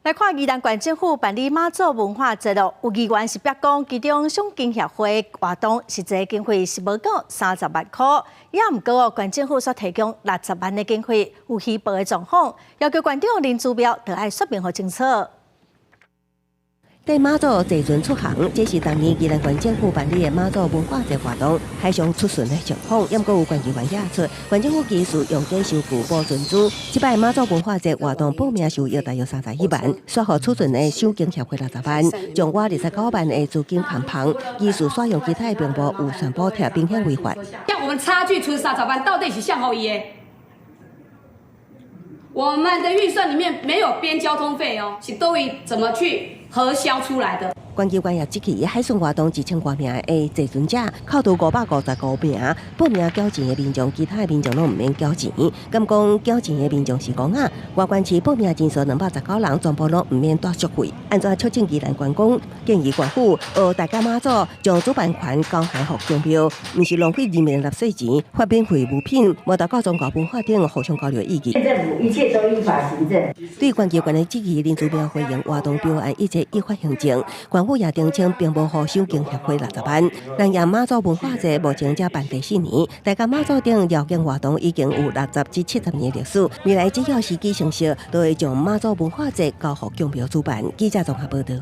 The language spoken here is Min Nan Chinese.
來看宜蘭縣政府辦理媽祖文化節咯，有議員是逼講，其中賞鯨協會活動實際經費是無夠30萬箍，也毋過哦，縣政府煞提供六十萬的經費，有虛報的狀況，要求縣長林姿妙著愛說明予清楚。帶媽祖坐船出航，這是當年宜蘭縣政府辦理的媽祖文化節活動，海上出巡的狀況。毋過有縣議員指出，縣政府其實用假收據補船資。這擺媽祖文化節活動報名收益大約31萬，煞予出巡的賞鯨協會六十萬，將外29萬的資金崁芳，其實煞用其他的名目有算補貼，明顯違法。像我們差距出三十萬，到底是誰予伊的？我們的預算裡面沒有編交通費哦，是都會怎麼去核銷出來的？縣議員也指起海巡活動1000外名的坐船者，扣除555名報名繳錢的民眾，其他的民眾攏毋免繳錢。敢講繳錢的民眾是戇仔？外縣市報名人數219人，全部攏毋免帶學費。按怎促進宜蘭觀光？建議縣府學大甲媽祖將主辦權交還予宮廟，毋是浪費人民納稅錢，發免費物品，無達到宗教文化頂互相交流意義。政府一切都依法行政。對縣議員的質疑，林姿妙回應活動標案一切依法行政。縣府也澄清，並無予賞鯨協會六十萬。南洋媽祖文化節目前才辦第四年，大甲媽祖頂繞境活動已經有60至70年歷史。未來只要時機成熟，都會將媽祖文化節交予宮廟主辦。記者綜合報道。